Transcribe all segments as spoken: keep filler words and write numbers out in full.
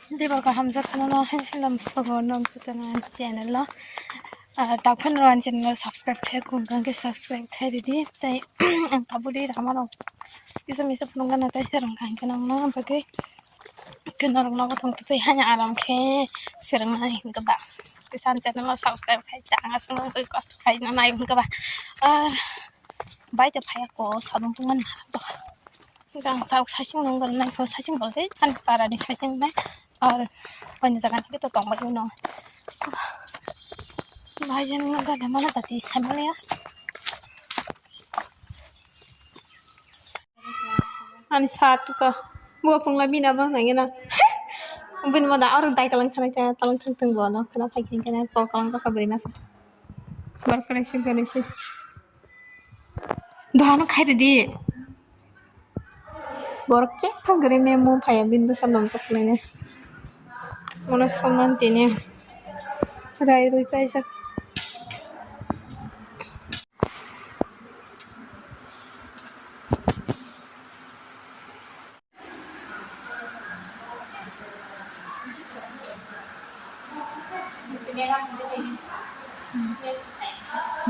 Diba kaham jatno no, hello, sogo nom sutana channel lo. Ah, taphun ro an channel subscribe khai kung kang ke subscribe khai ridi. Tai ang tabuli rama no. Isa misa phunung gana tai serang khai kanang no, bagi kena rong no thong tai hanya aram khe serang nai hingga ba. Kisan channel lo subscribe khai chang asung bai kos khai na nai hingga ba. Ar bai te phaya ko sadung tungan na. Gang sauk sasing nung gor nai ko sasing bol de kan para ni sasing nai. Ar pani jaga ni to tong bai no. Bai jen ga de mana tati samale ya. Ani sat ko. Bo pungla bina ba nangena. Bin mo da arung tai talang thang thang talang thang thang bo no. Kana phai khen kena ko kalang ka bri masa. Bor kare se kare se. Dohano khai ridi. Borok khe thang gari memo phaiya bini bwsa lomjak lainai. Mono somnan tini rai rui paijak.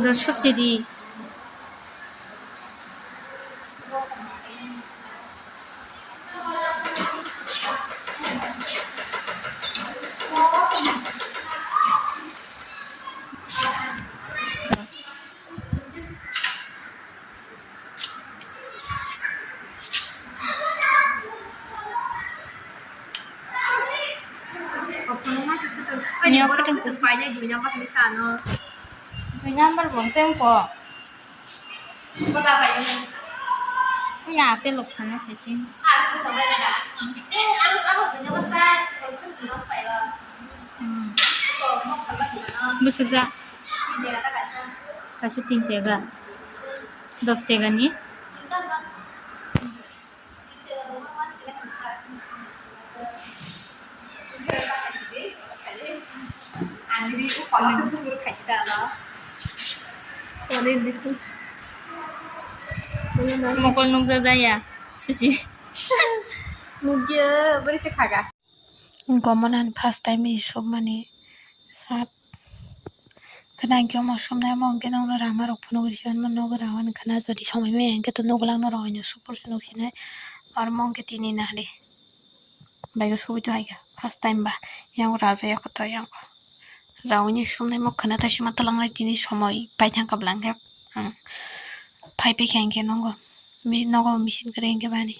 Ro sabji di. Ni o kutungkung. Dui number bo se wngkha. Kuya apple rok thangna khaising. Hmm. Bwswk ja? Kaisa tin tega. Dos tega ni? Mokol nukjajaya susi. Nukya bwrwi se khaga. Gomon han first time ni sopmani sap. Khwna hwnkhe omo sopnai omo hwnkhe nokno rama rok phunuk risi hwnma nogo rao ani khwna jodi somoi maya hwnkhe to nogo langno rao ani supor se nuksinai. Aro omo hwnkhe tini nahdi. Baigo subui to haikha first time ba. Yang raja ya koto yang. Rauni sumnai mo khwna taisima talangnai tini somoi pai thangkha bwla hwnkhe. Hmm. Phai phaikha hwnkhe nongo. Mi-, nogo machine kwrwi hwnkhe bani.